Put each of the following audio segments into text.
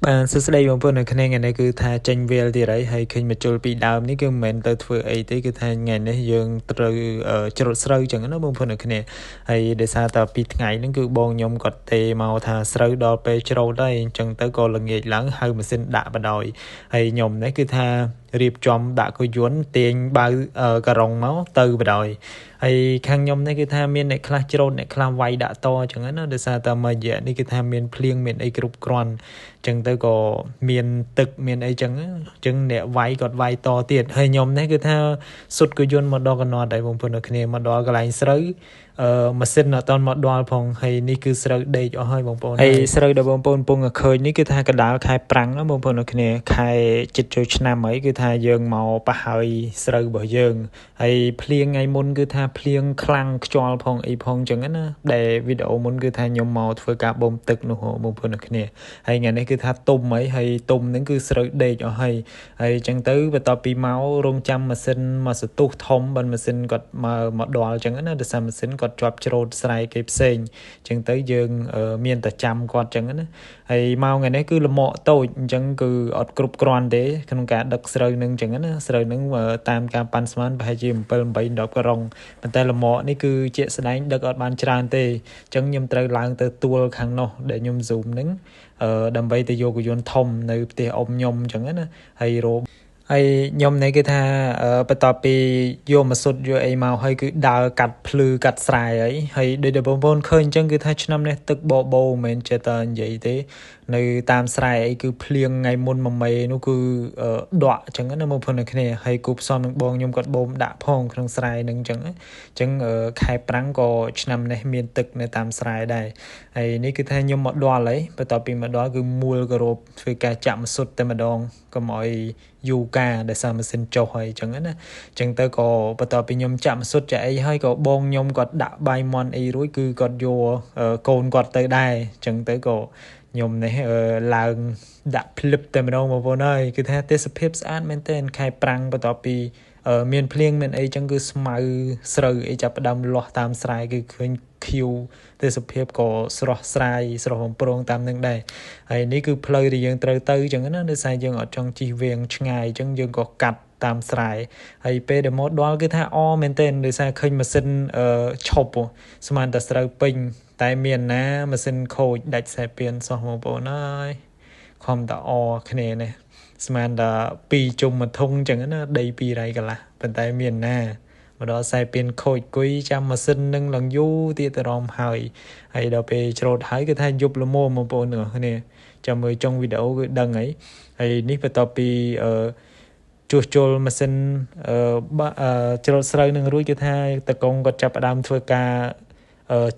បាទសួស្តីបងប្អូននៅគ្នាថ្ងៃនេះគឺថាចេញវេលទៀតហើយហើយឃើញមកជុលពីដើមនេះគឺមិនមែនទៅធ្វើអីទេគឺថាថ្ងៃនេះយើងត្រូវច្រូតស្រូវចឹងណាបងប្អូននៅគ្នាហើយដោយសារតែពីថ្ងៃហ្នឹងគឺបងខ្ញុំគាត់ទេមកថាស្រូវដល់ពេលច្រូតហើយអញ្ចឹងទៅក៏ល្ងាចឡើងហៅម៉ាស៊ីនដាក់បណ្ដោយហើយខ្ញុំនេះគឺថារៀបចំដាក់កយន្តទាញបាវការុងមកទៅបណ្ដោយហើយខាងខ្ញុំនេះគឺថាមានអ្នកខ្លះច្រូតអ្នកខ្លះវាយដាក់តអញ្ចឹងណាដោយសារតែមួយរយៈនេះគឺថាមានភ្លៀងមានអីគ្រប់គ្រាន់អញ្ចឹងទៅក៏មានទឹកមានអីចឹងអញ្ចឹងអ្នកវាយគាត់វាយតទៀតហើយខ្ញុំនេះគឺថាសុទ្ធកយន្តមកដល់កណត់ហើយបងប្អូននៅគ្នាមកដល់កន្លែងស្រូវម៉ាស៊ីនអត់តមកដល់ផងហើយនេះគឺស្រូវដេកអស់ហើយបងប្អូនហើយស្រូវដែលបងប្អូនពងឃើញនេះគឺថាកដាលខែប្រាំងណាបងប្អូននៅគ្នាខែចិត្តចូលឆ្នាំហើយគឺថាយើងមកប្រហើយស្រូវរបស់យើងហើយភ្លៀងថ្ងៃមុនគឺថាភ្លៀងខ្លាំងខ្យល់ផងអីផងចឹងណាដែលវីដេអូមុនគឺថាខ្ញុំមកធ្វើការបូមទឹកនោះបងប្អូននៅគ្នាហើយថ្ងៃនេះគឺថាទុំហើយហើយទុំហ្នឹងគឺស្រូវដេកអស់ហើយហើយចឹងទៅបន្ទាប់ពីមករងចាំម៉ាស៊ីនមកសន្ទុះធំបើម៉ាស៊ីនគាត់មកដល់ចឹងណាដោយសារម៉ាស៊ីនគាត់ជាប់ច្រូតស្រែគេផ្សេងចឹងទៅយើងមានតែចាំគាត់ចឹងណាហើយមកថ្ងៃនេះគឺលម៉កតូចអញ្ចឹងគឺអត់គ្រប់គ្រាន់ទេក្នុងការដឹកស្រូវនឹងចឹងណាស្រូវនឹងតាមការប៉ាន់ស្មានប្រហែលជា7 8 10ក្រុងប៉ុន្តែលម៉កនេះគឺជាក់ស្ដែងដឹកអត់បានច្រើនទេអញ្ចឹងខ្ញុំត្រូវឡើងទៅទួលខាងនោះដែលខ្ញុំ zoom នឹងដើម្បីទៅយកយន្តធំនៅផ្ទះអ៊ំខ្ញុំអញ្ចឹងណាហើយរោហើយខ្ញុំនេះគឺថាបន្ទាប់ពីយកមកសុទ្ធយកអីមកហើយគឺដើរកាត់ភ្លឺកាត់ស្រែហើយហើយដូចដែលបងប្អូនឃើញអញ្ចឹងគឺថាឆ្នាំនេះទឹកបបោមិនមែនចេះតែនិយាយទេនៅតាមស្រែអីគឺភ្លៀងថ្ងៃមុនមួយមេនោះគឺដក់អញ្ចឹងណាបងប្អូននៅគ្នាហើយគូផ្សំនឹងបងខ្ញុំគាត់បូមដាក់ផងក្នុងស្រែនឹងអញ្ចឹងអញ្ចឹងខែប្រាំងក៏ឆ្នាំនេះមានទឹកនៅតាមស្រែដែរហើយនេះគឺថាខ្ញុំមកដល់ហើយបន្ទាប់ពីមកដល់គឺមូលគោរពធ្វើការចាក់ម៉ាស៊ុតតែម្ដងកុំឲ្យយូរការដែលសារម៉ាស៊ីនចុះហើយអញ្ចឹងណាអញ្ចឹងទៅក៏បន្ទាប់ពីខ្ញុំចាក់ម៉ាស៊ុតចាក់អីហើយក៏បងខ្ញុំគាត់ដាក់បាយមន់អីរួចគឺគាត់យកកូនគាត់ទៅដែរអញ្ចឹងទៅក៏ខ្ញុំនេះឡើងដាក់ភ្លឹបតែម្ដងបងប្អូនហើយគឺថាទេសភាពស្អាតមែនទែនខែប្រាំងបន្ទាប់ពីមានភ្លៀងមានអីចឹងគឺស្មៅស្រូវអីចាប់ផ្ដើមលាស់តាមស្រែគឺឃើញខៀវទេសភាពក៏ស្រស់ស្រាយស្រស់បំព្រងតាមនឹងដែរហើយនេះគឺផ្លូវដែលយើងត្រូវទៅចឹងណាដោយសារយើងអត់ចង់ជិះវៀងឆ្ងាយចឹងយើងក៏កាត់តាមស្រែហើយពេលដែលមកដល់គឺថាអមែនទែនដោយសារឃើញម៉ាស៊ីនឈប់ស្មានតែស្រូវពេញតែមានណាម៉ាស៊ីនខូចដាច់ខ្សែពៀនសោះបងប្អូនអើយខំតែអគ្នានេះស្មានតែ2ជុំមួយធុងចឹងណាដី2រៃកន្លះប៉ុន្តែមានណាមកដល់ខ្សែពៀនខូចគុយចាំម៉ាស៊ីននឹងឡើងយូរទៀតទៅរំហើយហើយដល់ពេលច្រូតហើយគឺថាយប់ល្មមបងប្អូនទាំងអស់គ្នាចាំមើលចុងវីដេអូគឺដឹងហើយហើយនេះបន្ទាប់ពីជួសជុលម៉ាស៊ីនច្រូតស្រូវនឹងរួចគឺថាតកងគាត់ចាប់ផ្ដើមធ្វើការ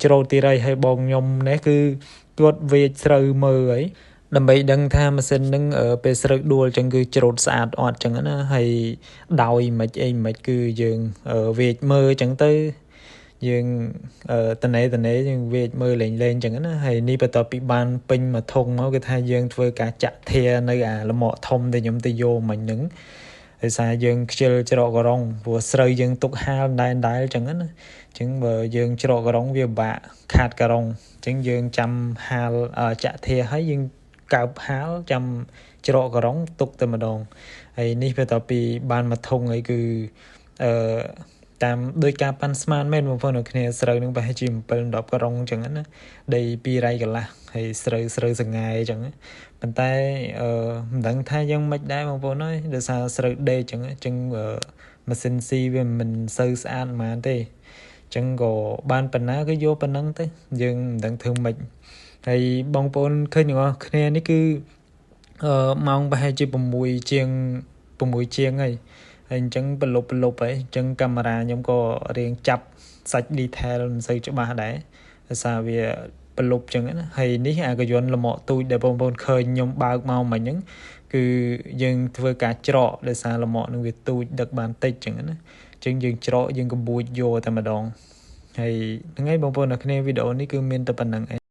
ច្រូតទីរៃហើយបងខ្ញុំនេះគឺគាត់វេចស្រូវមើលហើយដើម្បីដឹងថាម៉ាស៊ីននឹងពេលស្រូវដួលចឹងគឺច្រូតស្អាតអត់ចឹងណាហើយដោយមិនអីមិនគឺយើងវេចមើលចឹងទៅយើងតនេយើងវេចមើលលេងលេងចឹងណាហើយនេះបន្ទាប់ពីបានពេញមួយធុងមកគឺថាយើងធ្វើការចាក់ធានៅអាលម៉កធំដែលខ្ញុំទៅយកមិញហ្នឹងដោយសារយើងខ្ជិលច្រកករងព្រោះស្រូវយើងទុកហាលដែរចឹងណាអញ្ចឹងបើយើងច្រកករងវាពិបាកខាតករងអញ្ចឹងយើងចាំហាលចាក់ធាហើយយើងកើបហាលចាំច្រកករងទុកតែម្ដងហើយនេះបន្ទាប់ពីបានមួយធុងហើយគឺតាមដោយការប៉ាន់ស្មានមែនបងប្អូននៅគ្នាស្រូវនឹងប្រហែលជា7 10ករងអញ្ចឹងណាដី2រៃកន្លះហើយស្រូវសង្ហែអញ្ចឹងប៉ុន្តែមិនដឹងថាយ៉ាងម៉េចដែរបងប្អូនអើយដោយសារស្រូវដេកអញ្ចឹងម៉ាស៊ីនស៊ីវាមិនសូវស្អាតហ្មងទេអញ្ចឹងក៏បានប៉ុណ្ណាគឺយកប៉ុណ្ណឹងទៅយើងមិនដឹងធ្វើម៉េចហើយបងប្អូនឃើញទាំងអស់គ្នានេះគឺម៉ោងប្រហែលជា6ជាង6ជាងហើយហើយអញ្ចឹងប្រលប់ហើយអញ្ចឹងកាមេរ៉ាខ្ញុំក៏រៀងចាប់សាច់ detail មិនសូវច្បាស់ដែរដោយសារវាប្រលប់អញ្ចឹងណាហើយនេះអាកយន្តលម៉កទូចដែលបងប្អូនឃើញខ្ញុំបើកមកមិញហ្នឹងគឺយើងធ្វើការច្រកដោយសារលម៉កនឹងវាទូចដឹកបានតិចអញ្ចឹងណាអញ្ចឹងយើងច្រកយើងកបួចយកតែម្ដងហើយហ្នឹងហើយបងប្អូនអ្នកគ្នាវីដេអូនេះគឺមានតែប៉ុណ្្នឹងឯង។